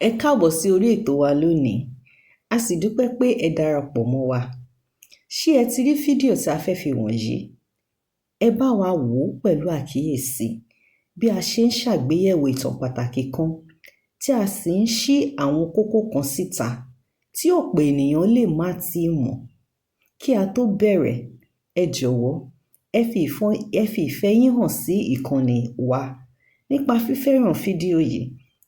Ẹ káàbọ̀ sí orí ètò wa lónìí, a sì dúpẹ́ pé ẹ darapọ̀ mọ́ wa. Ṣé ẹ ti rí fídíò tí a fẹ́ fi wọ̀nyí? Ẹ bá wa wò ó pẹ̀lú àkíyèsí bí a ṣe ń ṣàgbéyẹ̀wò ìtàn pàtàkì kan, tí a sì ń ṣí àwọn kókó kan síta tí ọ̀pọ̀ ènìyàn lè má tíì mọ̀. Kí a tó bẹ̀rẹ̀, ẹ jọ̀wọ́, ẹ fi ìfẹ́ yín hàn sí ìkànnì wa nípa fífẹ́ràn fídíò yìí,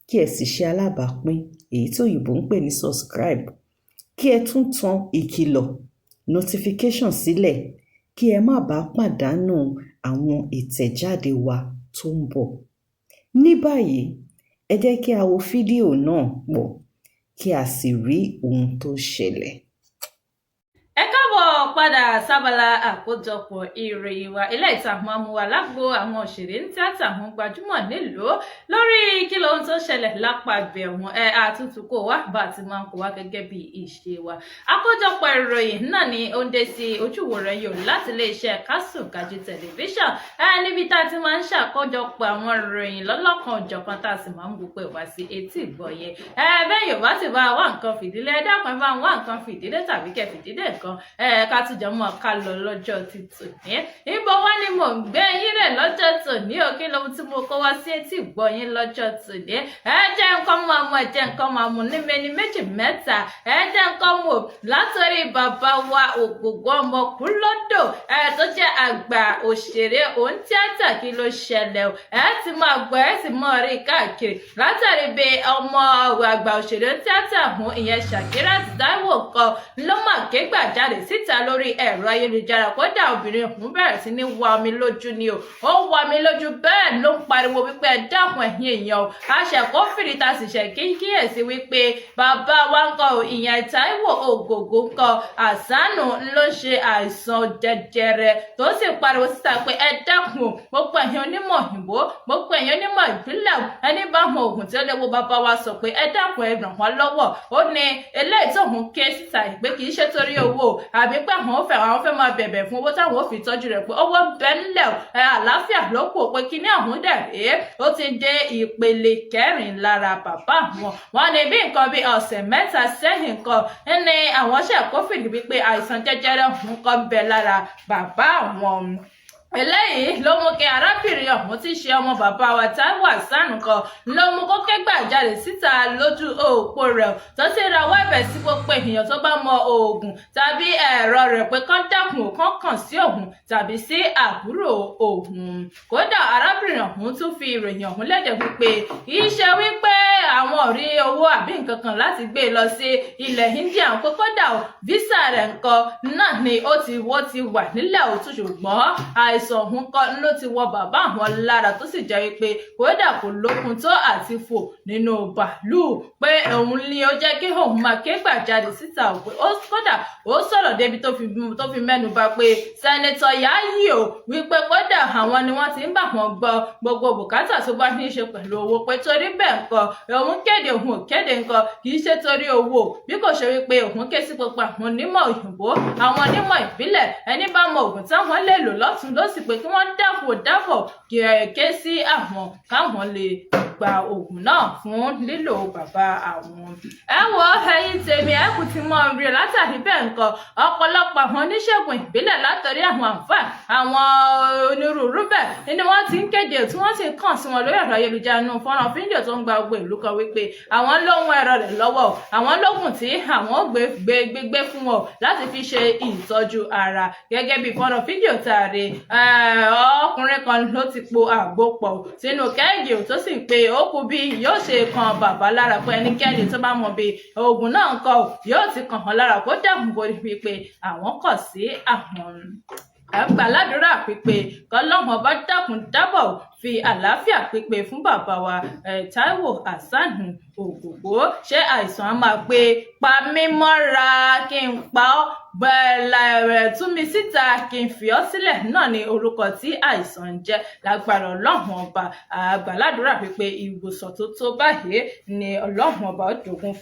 kí ẹ sì ṣe alábàápín, èyí tí òyìnbó ń pè ní subscribe, kí ẹ tún tan ìkìlọ̀ notification sílẹ̀ kí ẹ má bàa pàdánù àwọn ìtẹ̀jáde wa tó ń bọ̀. Ní báyìí, ẹ jẹ́ kí a wo fídíò náà pọ̀, kí a sì rí ohun tó ṣẹlẹ̀. Ẹ káàbọ̀ padà sábala àkójọpọ̀ ìròyìn wa, ilé ìta máa mú wa lágbo àwọn òṣèré ní tíátà, àwọn gbajúmọ̀ nílùú, lórí kí lohun tó ṣẹlẹ̀ lápá ibẹ̀ wọn. Ẹ àtúntò kó wá bá a ti máa ń kó wá gẹ́gẹ́ bí ìṣe wa. Àkójọpọ̀ ìròyìn náà ni ó ń dé sí ojúwòran yòó láti iléeṣẹ́ Kásùnkájí Tẹlifíṣàn, ẹ níbi tá a ti máa ń ṣàkójọpọ̀ àwọn ìròyìn lọ́lọ́kan òjọ̀kan, tá a sì máa ń gbogbo ẹ̀ wá sí etí ìgbọ̀yẹ. Ẹ bẹ́ẹ̀ Yorùbá ti bá wá nǹkan fìdílé, ẹ dákun, ẹ bá wá nǹkan fìdílé tàbí kẹ́ fìdílé nǹkan, ẹ ká tún jọ mọ́ ká lọ lọ́jọ́ ti tòní. Ibo wá ni mò ń gbé yín rẹ̀ lọ́jọ́ tòní o? Kí lohun tí mo kó wá sí etí ìgbọ́ yín lọ́jọ́ tòní? Ẹ jẹ́ nǹkan máa mú, ẹ jẹ́ nǹkan máa mú ní mẹ́ni méjì mẹ́ta. Ẹ jẹ́ nǹkan mú látòrí bàbá wa Ògògó ọmọ Kúlódò, ẹ tó jẹ́ àgbà òṣèré òun tíátà. Kí ló ṣẹlẹ̀ o? Ẹ ti máa gbọ́, ẹ sì máa rí káàkiri látàrí bí ọmọ àgbà òṣèré tíátà hún, ìyẹn Shakirat Taiwo kan, ló mà ké gbàjarè síta lórí ẹ̀rọ ayélujára. Kódà, obìnrin ọ̀hún bẹ̀rẹ̀ sí ní wa omi lójú ni o. Ó ń wa omi lójú, bẹ́ẹ̀ ló ń pariwo wípé, "Ẹ dákun, ẹ̀yin èèyàn o." Aṣẹ̀kọ́ fìrí ta sì ṣẹ̀ kíyèsí wípé bàbá wa ń kọ, ìyẹn Táíwò Ògògó ń kọ àsánù, ló ń ṣe àìsàn jẹjẹrẹ, tó sì pariwo síta pé, "Ẹ dákun, gbogbo ẹ̀yin onímọ̀ òyìnbó, gbogbo ẹ̀yin onímọ̀ ìbílẹ̀, ẹni bá mọ òògùn tí ó lè wo bàbá wa sọ pé ẹ dákun, ẹ ràn wọ́n lọ́wọ́." Ó ní eléyìí tóun ké síta pé kì í ṣe torí owó, àbí pé àwọn fẹ́ máa bẹ̀bẹ̀ fún owó táwọn ò fi tọ́jú rẹ̀, pé owó ń bẹ ńlẹ̀, ẹ àlàáfíà ló kù, pé kíní ọ̀hún dẹ̀ rèé, ó ti dé ìpele kẹrin lára bàbá àwọn. Wọn ní bí nǹkan bí ọ̀sẹ̀ 3 sẹ́yìn kan ní àwọn ṣe kófìrí wípé àìsàn jẹjẹrẹ ọ̀hún kan ń bẹ lára bàbá àwọn. Eléyìí ló mú kí arábìnrin ọ̀hún, tí í ṣe ọmọ bàbá wa Táíwò Hasan kan, ló mú kó ké gbàjarè síta lójú òpó rẹ̀, tó sì rawọ́ ẹ̀bẹ̀ sí gbogbo ènìyàn tó bá mọ oògùn tàbí ẹ̀rọ rẹ̀ pé kán dákun, kán kàn sí òun tàbí sí àbúrò òun. Kódà, arábìnrin ọ̀hún tún fi ìròyìn ọ̀hún léde wípé kì í ṣe wípé àwọn ò rí owó àbí nǹkan kan láti gbé lọ sí ilẹ̀ India, pé kódà visa rẹ̀ nǹkan náà ni ó ti wọ́n ti wà nílẹ̀ òtún, ṣùgbọ́n àìsàn ọ̀hún kọ́ ló ti wọ bàbá àwọn lára, tó sì jẹ́ wípé kódà kò lókun tó àti fò nínú bàálù, pé òun ni ó jẹ́ kí òun máa ké gbàjarè síta. Pé ó kódà ó sọ̀rọ̀ débi tó fi mẹ́nu bà pé Senator Yayi o, wípé kódà àwọn ni wọ́n ti ń bà wọ́n gbọ́ gbogbo bùkátà tó bá ní í ṣe pẹ̀lú owó, pé torí bẹ́ẹ̀ nǹkan, òun kéde, òun ò kéde nǹkan, kì í ṣe torí owó, bí kò ṣe wípé òun ké sí gbogbo àwọn onímọ̀ òyìnbó, àwọn onímọ̀ ìbílẹ̀, ẹni bá mọ òògùn táwọn lè lò lọ́tún lósì, pé kí wọ́n dákun dábọ̀ ké sí àwọn káwọn lè gba oògùn náà fún lílò bàbá àwọn. Ẹ wo, ẹ̀yin tèmi, ẹ kù ti mọ rí látàrí bẹ́ẹ̀ nǹkan, ọ̀pọ̀lọpọ̀ àwọn oníṣègùn ìbílẹ̀, látọ̀rí àwọn àǹfà, àwọn onírúurú bẹ́ẹ̀ ni wọ́n ti ń kéde, tí wọ́n sì kàn sí wọn lórí ẹ̀rọ ayélujára nínú fọ́nrán fídíò tó ń gba gbogbo ìlú kan, wípé àwọn lóhun ẹ̀rọ rẹ̀ lọ́wọ́, àwọn lógùn tí àwọn ó gbé gbé gbégbé fún wọn láti fi ṣe ìtọ́jú ara. Gẹ́gẹ́ bí fọ́nrán fídíò tààrí, ọkùnrin kan ló ti po àgbo pọ̀ sínú kẹ́ẹ̀gì, tó sì pé ó kú bí yóò ṣe kan bàbá lára, pé ẹnikẹ́ni tó bá mọ bí oògùn náà ń kọ yóò ti kàn án lára, kó dẹ̀kun kó rí wípé àwọn kọ̀ sí àwọn. À ń gbà ládùúrà pípé kọlọ́hún ọba dákun dábọ̀ fi àlàáfíà pípé fún bàbá wa Táíwò Hasan Ògògó. Ṣé àìsàn á máa pé pa mí mọ́ra kí n pa ọ́? Bẹ̀rẹ̀ tú mi síta kí n fi ọ́ sílẹ̀ náà ni orúkọ tí àìsàn ń jẹ́. Lágbára Ọlọ́run Ọba, àgbàládùúrà wípé ìwòsàn tó tó báyìí ni Ọlọ́run Ọba ó jogún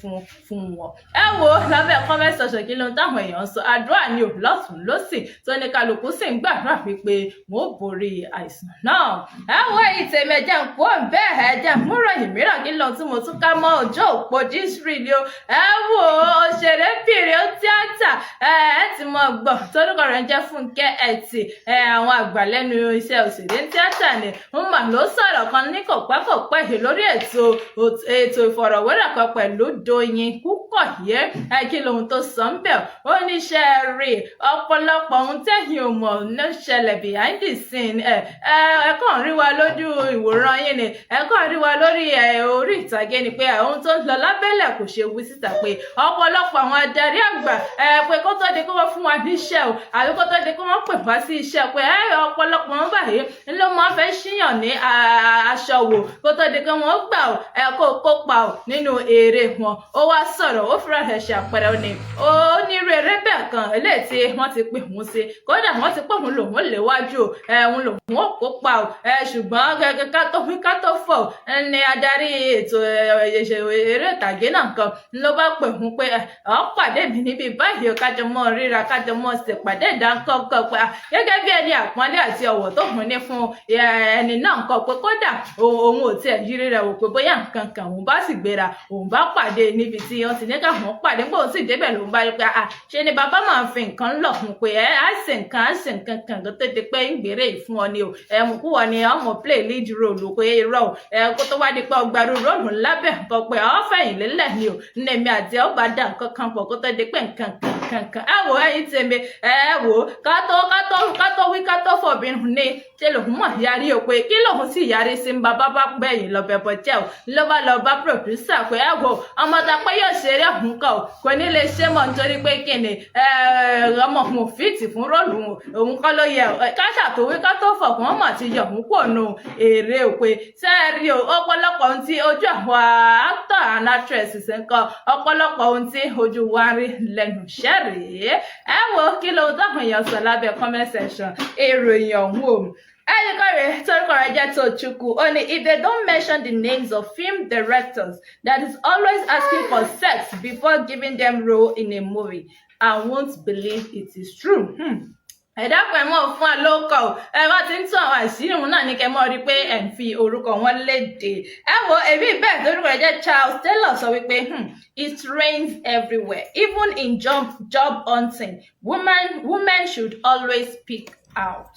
fún wọn. Ẹ wo lábẹ́ comment section, kí ló ń táwọn èèyàn sọ? Àdúrà ni ò lọ́tún lọ́sì tó ní kálukú sì ń gbàdúrà wípé wọn ò borí àìsàn náà. Ẹ wo, èyí tèmi, ẹ̀jẹ̀ ń kú bẹ́ẹ̀, ẹ̀jẹ̀ múròyìn mìíràn. Kí lóhun tí mo tún ká mọ́ ọjọ́ òpó Jísírì o? Ẹ wo, òṣèrébìnrin tíátà ẹ ti mọ gbọ́ torúkọ rẹ̀ ń jẹ́ Fúnkẹ́ Ẹtì, àwọn àgbà lẹ́nu iṣẹ́ òṣèré tíátà ni ń mà ló sọ̀rọ̀ kan ní kòpẹ́kòpẹ́ yìí lórí ètò ìfọ̀rọ̀wérọ̀ kan pẹ̀lú Doyin Kúkọ̀yé. Ẹ kí lohun tó sọ ń bẹ̀? Ó ní iṣẹ́ rí ọ̀pọ̀lọpọ̀ ohun tẹ̀yìn ò mọ̀ ló ń ṣẹlẹ̀ behind the scene. Ẹ kàn rí wa lójú ìwòran yín ni, ẹ kàn rí wa lórí orí ìtàgé ni, pé ohun tó ń lọ lábẹ́lẹ̀ kò ṣe wí síta, pé ọ̀pọ̀lọpọ̀ àwọn adarí àgbà ẹ pé kó tó di kó wọ́n fún wa níṣẹ́ o, àbí kó tó di kó wọ́n pè wá sí iṣẹ́, pé ọ̀pọ̀lọpọ̀ wọn báyìí ló máa fẹ́ ṣíyàn ní aṣọ wò kó tó di kó wọ́n gbà ó ẹ kó kópa ò nínú eré wọn. Ó wá sọ̀rọ̀, ó fúnra rẹ̀ ṣe àpẹẹrẹ, ó ní ó nírú eré bẹ́ẹ̀ kan eléyìí tí wọ́n ti pè wọ́n sí, kódà wọ́n ti pè wọ́n lòun léwájú ẹ̀hún lòun ó kópa ò ẹ, ṣùgbọ́n gẹ́gẹ́ ká tó wí ká tó fọ̀ ní adarí ètò eré ìtàgé náà kan ló bá pè wọ́n pé ọ̀ pàdé mi níbi báyìí, kájọ mọ́ ríra, kájọ mọ́ ṣèpàdé ìdáńkọ́kọ́, pé gẹ́gẹ́ bí ẹni àpọ́nlé àti ọ̀wọ̀ tó hùn ní fún ẹni náà nǹkan, pé kódà òun ò tiẹ̀ yírí rẹ̀ wò pé bóyá nǹkan kan. Òun bá sì gbéra, òun bá pàdé níbi tí wọ́n ti ní káwọn pàdé. Nígbà òun sì débẹ̀, lòun bá rí pé ṣe ni bàbá máa ń fi nǹkan lọ̀ fún pé ẹ á ṣe nǹkan, á ṣe nǹkan kan tó tètè pé ń gbèrè fún ọ ni o, ẹ mú kú wọ ni ọmọ play lead role, pé irọ́ o, ẹ kó tó wá di pé ọgbàrú role ńlá bẹ̀ nǹkan, pé ọ fẹ̀yìn lélẹ̀ ni o, ní èmi àti ọ bá dà nǹkan kan pọ̀ kó tó di pé nǹkan kan kan. Ẹ wò, ẹ̀yin tèmi, ẹ wò, ká tó wí ká tó fọ̀bìnrin ní ṣe lòun mọ̀ yarí o, pé kí lòun sì yarí sí ń bàbá bá gbẹ̀yìn lọ bẹ̀bọ̀ jẹ́ o, ló bá lọ bá producer pé ẹ wò, ọmọ ta pé yóò ṣeré òun kọ kò ní lè ṣe mọ́, nítorí pé kí ni, ọmọ òun fit fún role òun kọ́ ló yẹ. Ká ṣàtòwí ká tó fọ̀, kí wọ́n mọ̀ ti yọ òun kò nu èrè o, pé sẹ́ẹ̀rì o, ọ̀pọ̀lọpọ̀ ohun tí ojú àwọn actor and actresses ń kọ, ọ̀pọ̀lọpọ̀ ohun tí ojú wa ń rí lẹ́nu iṣẹ́ rèé. Ẹ wo, kí lóhun táwọn èèyàn sọ lábẹ́ comment section ìròyìn ọ̀hún o? Ẹnìkan rèé torúkọ rẹ̀ jẹ́ Tochukwu, ó ní, "If they don't mention the names of film directors that is always asking for sex before giving them role in a movie, I won't believe it is true." Ẹ dákun, ẹ mọ̀ fún wa lóko o. Ẹ bá ti ń tún àwọn àṣírí òun náà ní kẹ́ mọ́ rí pé ẹ ń fi orúkọ wọn léde. Ẹ wo èmi bẹ́ẹ̀ torúkọ rẹ̀ jẹ́ Charles Taylor sọ wípé, "It rains everywhere, even in job hunting. Women should always speak out."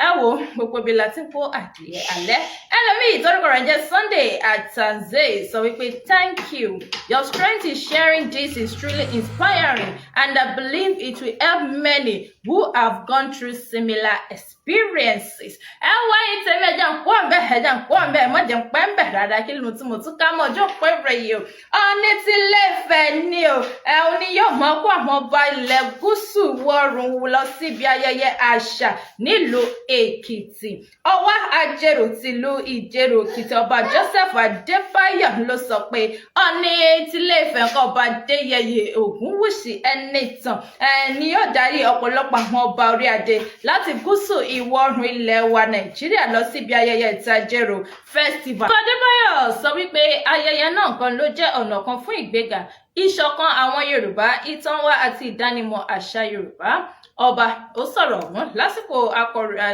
Ẹ wo, gbogbo ibi la ti ń kó adìyẹ alẹ́. Ẹlòmíì torúkọ rẹ̀ jẹ́ Sunday Atanze sọ wípé, "Thank you. Your strength in sharing this is truly inspiring, and I believe it will help many who have gone through similar experiences." Ẹ wá yìí tẹ̀lé, ẹ̀jẹ̀ ń kó ọ̀nbẹ, ẹ̀jẹ̀ ń kó ọ̀nbẹ, ẹ̀ mọ̀jẹ̀ ń pẹ́ ń bẹ̀ dáadáa. Kí ló tí mo tún ká mọ́ ọjọ́ pé rẹ̀ yìí o? Ọ̀ní tí Ilé-Ifẹ̀ ni o, ẹ̀hún ni yóò mọ̀ kó àwọn ọba ilẹ̀ gúúsù wọ̀rùn lọ síbi ayẹyẹ àṣà nílùú Èkìtì. Ọwá Àjèrò tìlú Ìjẹ̀rò Èkìtì, Ọba Joseph Adébáyọ̀ ló sọ pé Ọ̀ní tí Ilé-Ifẹ̀ nǹkan, Ọba Adéyẹyè Ògúnwùsì Ẹnìtàn ni yóò darí ọ̀pọ̀lọpọ̀ àwọn ọba orí adé láti gúúsù ìwọ̀ oòrùn ilẹ̀ wa Nàìjíríà lọ síbi ayẹyẹ Ìtajérò Festival. Adébáyọ̀ sọ wípé ayẹyẹ náà kan ló jẹ́ ọ̀nà kan fún ìgbéga ìṣọ̀kan àwọn Yorùbá, ìtàn wa àti ìdánimọ̀ àṣà Yorùbá. Ọba ó sọ̀rọ̀ ọ̀hún lásìkò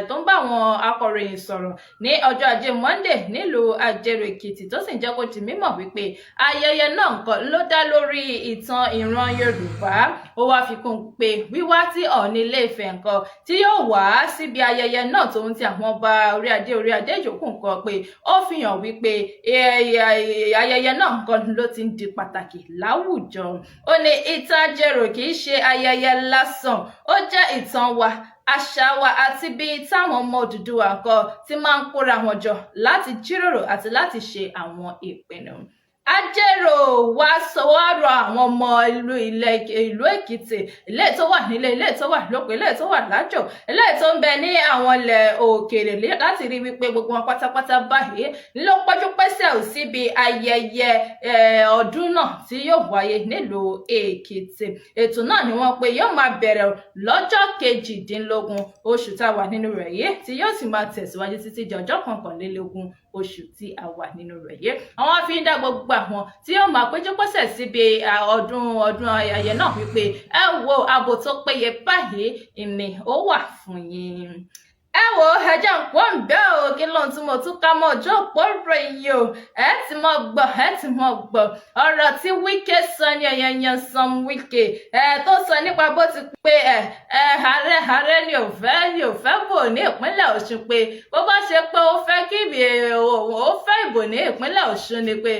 tó ń bá àwọn akọ̀ròyìn sọ̀rọ̀ ní ọjọ́ Ajé Monday nílùú Àjẹrò Èkìtì, tó sì ń jẹ́ kó di mímọ̀ wípé ayẹyẹ náà nǹkan ló dá lórí ìtàn ìran Yorùbá. Ó wáá fi kún un pé wíwá tí Ọọ̀ni Ilé-Ifẹ̀ nǹkan tí yóò wá síbi ayẹyẹ náà, tòun ti àwọn ọba orí adé yòókù nǹkan, pé ó fi hàn wípé ayẹyẹ náà nǹkan ló ti ń di pàtàkì láwùjọ. Ó ní ìtàn Àjẹrò kì í ṣe ayẹyẹ lásán, ó jẹ́ ìtàn wa, àṣà wa àti bí táwọn ọmọ Odùduwà kan ti máa ń kóra wọn jọ láti jíròrò àti láti ṣe àwọn ìpinnu. Ajérò wá sọ, wá rọ àwọn ọmọ ìlú ilẹ̀ ìlú Èkìtì, ilé tó wà nílé, ilé tó wà lóko, ilé tó wà lájò, ilé tó ń bẹ ní àwọn ilẹ̀ òkèèrè, láti rí wípé gbogbo wọn pátápátá báyìí ló péjú pésẹ̀ ò síbi ayẹyẹ ọdún náà tí yóò wáyé nílùú Èkìtì. Ètò náà ni wọ́n pé yóò máa bẹ̀rẹ̀ lọ́jọ́ 18 oṣù tá a wà nínú rẹ̀ yìí, tí yóò sì máa tẹ̀síwájú títí di ọjọ́ 21 oṣù tí a wà nínú rẹ̀ yìí. Àwọn fi ń dá gbogbo àwọn tí yóò máa péjú pésẹ̀ síbi ọdún ayẹyẹ náà wípé, ẹ wo, ààbò tó péye báyìí ìní ó wà fún yín. Ẹ wo, ẹjẹ ń pọ̀ ń bẹ́ o. Kí ló ń tún mo tún ká mọ́ ọjọ́ òpó rẹ̀ yìí o? Ẹ ti mọ gbọ́, ẹ ti mọ gbọ́ ọ̀rọ̀ tí Wike sọ ní ọ̀yẹ̀yẹ̀ Nyesom Wike ẹ tó sọ nípa bó ti pé ẹ ẹ ààrẹ ni ò fẹ́ bò ní ìpínlẹ̀ Ọ̀ṣun, pé bó bá ṣe pé ó fẹ́ kí ó fẹ́ ìbò ní ìpínlẹ̀ Ọ̀ṣun ni, pé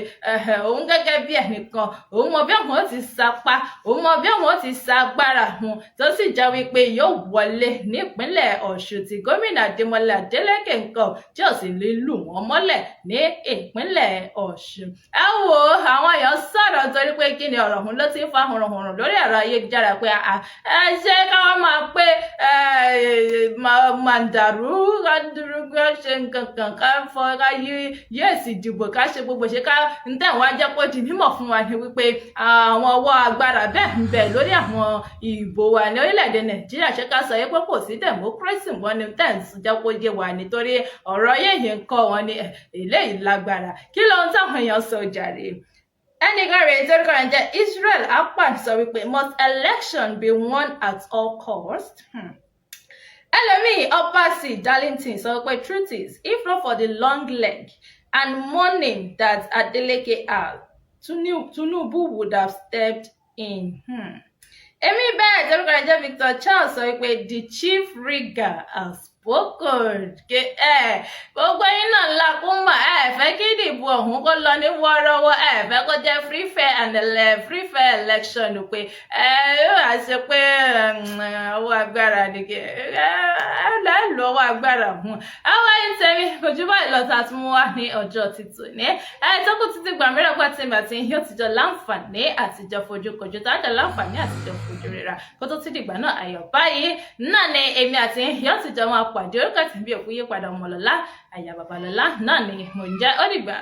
òun gẹ́gẹ́ bí ẹnìkan, òun mọ bí òun ti sapá, òun mọ bí òun ti sa agbára òun, tó sì jẹ́ wípé yóò wọlé nípínlẹ̀ Ọ̀ṣun, tí gómìnà Adémọlá Adélékè nǹkan tí ò sì lè lù wọ́n mọ́lẹ̀ ní ìpínlẹ̀ Ọ̀ṣun. Ẹ wo, àwọn èèyàn sọ̀rọ̀ torí pé kí ni, ọ̀rọ̀ ọ̀hún ló ti ń fa hùrùnhùrùn lórí ẹ̀rọ ayélujára pé ẹ ṣe káwọn máa pé màǹdàrú, ká dúró, ká ṣe nǹkan kan, ká fọ, ká yí èsì ìdìbò, ká ṣe gbogbo ṣe, ká ń tẹ̀ wá jẹ́ kó di mímọ̀ fún wa ní wípé àwọn ọwọ́ agbára bẹ́ẹ̀ ń bẹ lórí àwọn ìbò wa ní orílẹ̀-èdè Nàìjíríà. Ṣé ká sọ yìí pé kò sí democracy mọ́ ni tẹ̀ ń jẹ́ kó yé wa? Nítorí ọ̀rọ̀ yéèyàn ń kọ́ wọn ní eléyìí lágbára. Kí lóhun táwọn èèyàn sọ jàre? Ẹnìkan rèé torúkọ rẹ̀ jẹ́ Israel Akpan sọ wípé, "Must election be won at all cost?" Ẹlòmíì, Ọbaṣì Darlington sọ pé, "Truth is, if not for the long leg and money that Adeleke had, Tinubu would have stepped in." Èmi bẹ́ẹ̀ torúkọ rẹ̀ jẹ́ Victor Charles sọ wípé, "The chief rigger has spoken." Ẹ gbogbo yín náà ńlá kó mà ẹ fẹ́ kí ìdìbò ọ̀hún kó lọ ní wọ́ọ́rọ́wọ́, ẹ fẹ́ kó jẹ́ free fair and free fair election, pé ẹ yóò wá ṣe pé ọwọ́ agbára ni kí ẹ ẹ lọ ọwọ́ agbára ọ̀hún. Àwọn ẹ̀yin tẹ̀mí, kò jù báyìí lọ tá a tún mú wá ní ọjọ́ títò ní ẹ tó kù títí gbà mìíràn pàtí àti yóò ti jọ láǹfààní àtijọ́ fojú kojú, tá a jọ láǹfààní àtijọ́ fojú ríra. Kó tó ti dìgbà náà, ayọ̀ báyìí náà ni èmi àti yóò ti jọ máa pàdé. Orúkọ tèmi òkú yípadà, Ọmọlọ́lá àyà Babalọ́lá náà ni mò ń jẹ́. Ó dìgbà.